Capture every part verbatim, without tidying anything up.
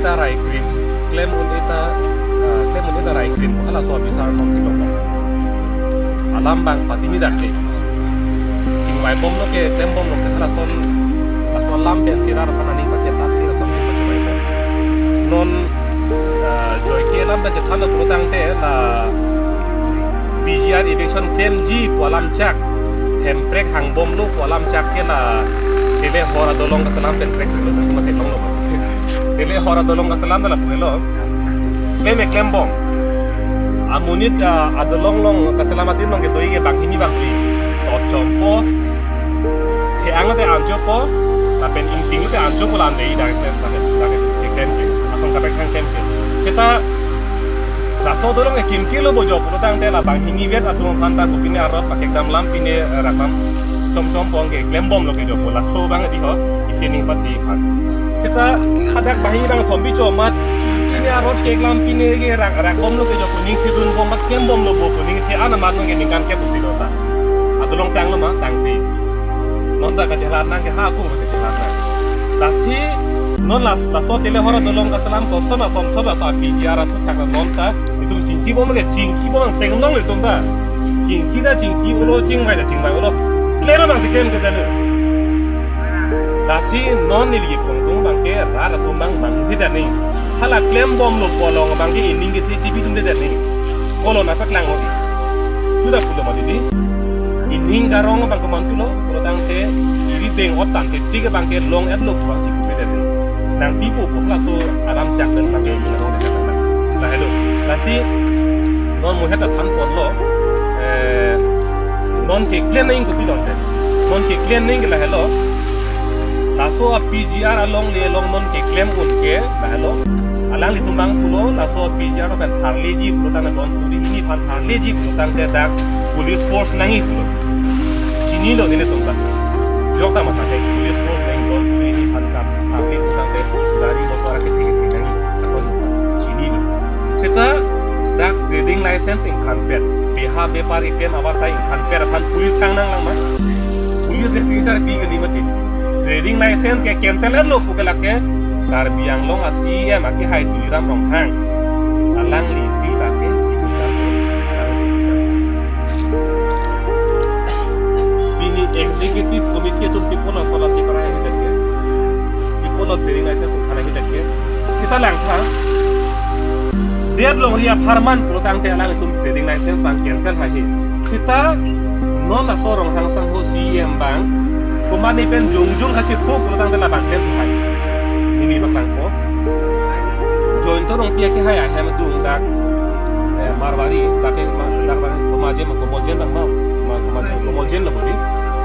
Rai krim, klem un-e ta, ah, klem un-e ta rai krim, halaso abisar non thilong. Alam bang patimi dak ke. Chingvai bomlo ke, klem bomlo ke, halason, lason alam pensi rat aphan aning pachethap si lason aning pachethap bom. Non, ah, joike alam pen chethanlo pulotangte la P G R eviction klemji pu alam chak, Hemprek hangbomlo pu alam chak ke la Tele Hor adolong kaselam pen krek lo, mate longlo. Tele Hor adolong kaselam la pulo. Klem e klem bom. Amonit, ah, adolong along kaselam adim along kedo-i ke banghini bangphli. Tochompo. He-ang te anchopo. Lapen Ingting te anchopo, la an dei dak klem, dak klem, dak klem ke. Asong kaprek thang klem ke. Seta laso adolong ke kimkilo bojo pulotangte la banghini vet atum aphan ta kopine arot pakekdam lam pine, eh, rakam chomchompo ke klem bomlo ke jopo, laso bang di ho, isi ning pati aphan. Seta hadak banghini bang thombi chomat, pine arot keklam pine ke rak, rak bomlo ke jopo, ning thedun bom amat klem bomlo bopo, ning the-an amat nong ke ningkan ke pusi lo ta. Adolong tanglo ma, tangpi. Non ta kachelar nang ke ha aku kachelar nang. Lasi non las, laso Tele Hor adolong kaselam koson ason sob laso P G R athak non ta itum chingki bom ke, chingki bom teng nong itum ta. Chingki ta chingki ulo, chingvai ta chingvai ulo. Klem bang si klem ke dale. Lasi non neli pongtung bang ke rat atum bang bang hidan ni. Hala klem bomlo pu along bang ke ining ke te chibi tum de dan ni. Kolo na paklang ho. Sudah pulo ma didi. Ining garong bang komantulo, pulotangte iri deng otan te tiga bang ke long-etlo bang chikupi dede. Nangpipo pu laso alam chak pen bang ke ining garong de chak pen. Lahelo. Lasi non muhet aphan ponlo. Eh, non keklem nang kopi longte. Non keklem nang ke lahelo. Laso a P G R alongle along non keklem un ke lahelo. Alanglitum bang pulo, laso P G R pen tharleji pulotangte don suri hini aphan tharleji pulotangte dak police force nangji pulo. Chinilo nelitum ta. Jok ta matha ke police force nangji, don suri hini aphan kam tharle pulotangte gari motor akethe kethe nangji. Akon chinilo. Seta dak trading license ingthanpet, beha bepar item abasa ingthanpet aphan police kangnang lang ma. Police ke signature pi kali mati. Trading license ke cancel-etlo pu ke lake Karbi Anglong a C E M akehai Tuliram Ronghang. Alangli si lake signature. Pini executive committee atum pi apotlo laso alam chepara haidet ke? Pi apotlo trading license ingthan haidet ke? Seta langtha. Det longri apharman pulotangte alanglitum trading license bang cancel haihe. Seta non laso Ronghang sangho C E M bang, komatne pen jongjong kachepho pulotangte labang klem thu hai. Neli paklangpo. Jayanta Rongpi akehai ahem adung dak, eh, Marwari, dak ke ma-, dak bang Komajen, Komojen bang ma, ma, Komajen, Komojen lo bodi,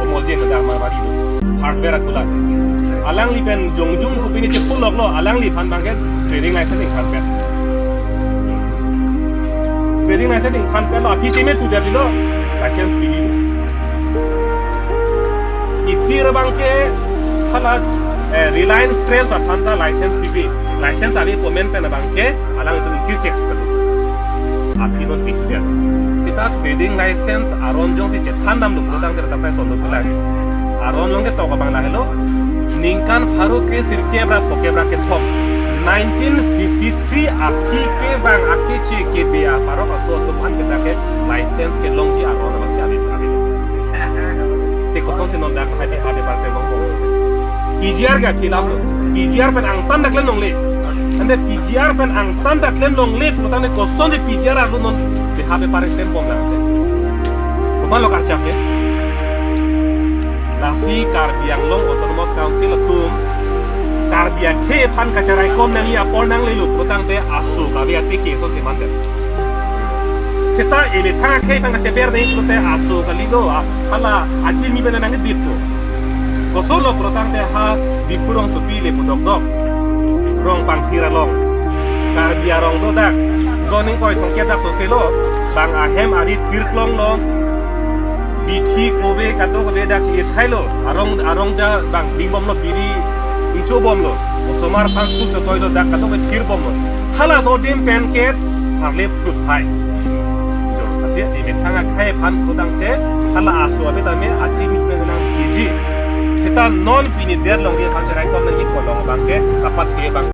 Komojen dak Marwari lo. Hardware akulat. Alangli pen jongjong kopine chepuloklo, alangliphan bang ke trading license ingthanpet. Trading license ingthanpetlo, aphi cheme thu det lo, license pilo. Ipir bang ke hala, eh, Reliance Trends aphan ta license pipe. License ave pu amen pen bang ke alanglitum ingkir chek sita. Aphi non pi dia. Seta trading license aron jongsi chethan damlo pulotangte ta pai sondok selai. Aron along ketok abang lahelo. Ningkan pharo kre sirkep ra phokep ra kethom. Nineteen fifty-three aphi ke bang akeche kebe aparok aso atum an kita ke license kelongji aron abang si ave ave. Te kosonsi non dak hai ave parte long long. P G R ke aphi lamlo. P G R pen angtan dak klem longle. Ante P G R pen angtan dak klem longle pulotangte kosonsi P G R arlo non beha bepar klem bom lang te. Komatlo karchak ke? Lasi Karbi Anglong Autonomous Council atum Karbi akhei aphan kacharaikom nangji apor nanglelo pulotangte aso kave ateke asonsi mandet. Seta emethang akhei aphan kacheber nangji pulote aso kali do, a-, hala achimi pen nangkedip do. Kosonlo pulotangte ha Diphu rongsopi le pudokdok. Rong pangthir along. Karbi arong do dak. Doning koi thongkep dak soselo. Bang ahem ari thir klonglo. Bithi kove kadokave dak si thailo. Arong, arong dak bang bingbomlo, biri ingchobomlo. Osomar aphan school chotoilo, dak kadokave thirbomlo. Halaso adim pen ke tharle phut hai. Jo, asi emethang akhei aphan pulotangte hala aso ave tame achimi pen nangji. Seta non pini det longri aphan cheraikom nangji pu along bang ke kapat ke bang.